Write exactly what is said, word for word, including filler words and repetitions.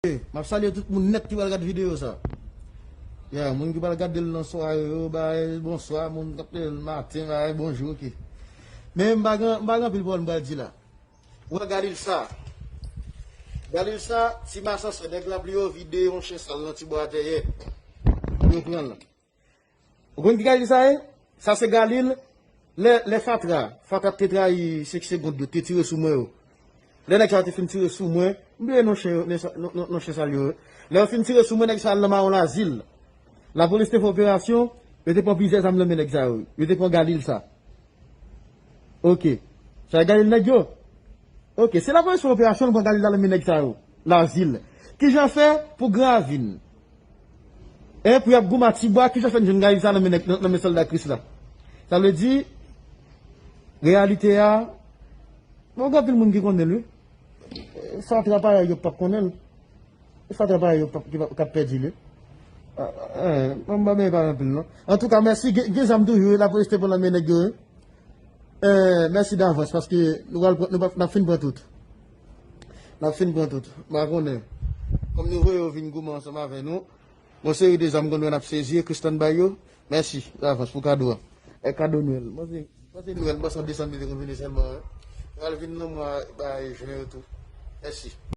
M ap salye tout moun nèt ki pral gade videyo sa. Ya, moun ki pral gade l nan sware yo, bay bonswa, moun k ap tande l maten, bay bonjou, oke. Men m pa gen, m pa gen anpil pawòl m pral di la. Ou wè Galil sa. Galil sa, ti masanse, nèg la pli yo vide yon chen sal nan ti bwa atè yè. Yo pran l. Ou konn ki Galil sa ye? Sa se Galil, lè, lè Fatra, Fatra te trayi senk segonn yo, te tire sou mwen yo. Lè nèg sa te fin tire sou mwen, m bliye non chen yo, non sa, non, non, non chen sal yo. Lè yo fin tire sou mwen, nèg sa al nan Mawon Lazil. Lapolis te fè operasyon, yo te pran plizyè zam nan men nèg sa yo. Yo te pran Galil sa. Oke. Sa e Galil nèg yo? Oke, se lapolis fè operasyon, l pran Galil la nan men nèg sa yo. Lazil. Kijan fè pou Gran Ravin? E pou y ap goumen ak Tibwa, kijan fè n jwenn Galil sa nan men nèg, nan, nan men sòlda Kris la? Sa vle di, reyalite a, bon, gen anpil moun ki konnen l, wi. Fatra parèy yo p ap konnen l. Fatra parèy yo p ap, ki p ap, k ap pèdi l, wi. Ah, eh, mwen m pa benyen pale anpil, non. Antouka, mèsi. Gen, gen zam toujou, wi, lapolis te pran nan men nèg yo, wi. Eh, mèsi davans, paske nou pral pran, nou p ap, n ap fin pran tout. N ap fin pran tout. M pa konnen. Kòm nou voye yo vin goumen ansanm avè nou, yon seri de zam konn wè n ap sezi, Kristan bay yo. Mèsi davans pou kado a. E kado Nwèl. Mwen se, mwen se Nwèl, mwen se desanm li te konn vini sèlman, wi. Pral vin nan mwa, bay jen yo tou. Mèsi.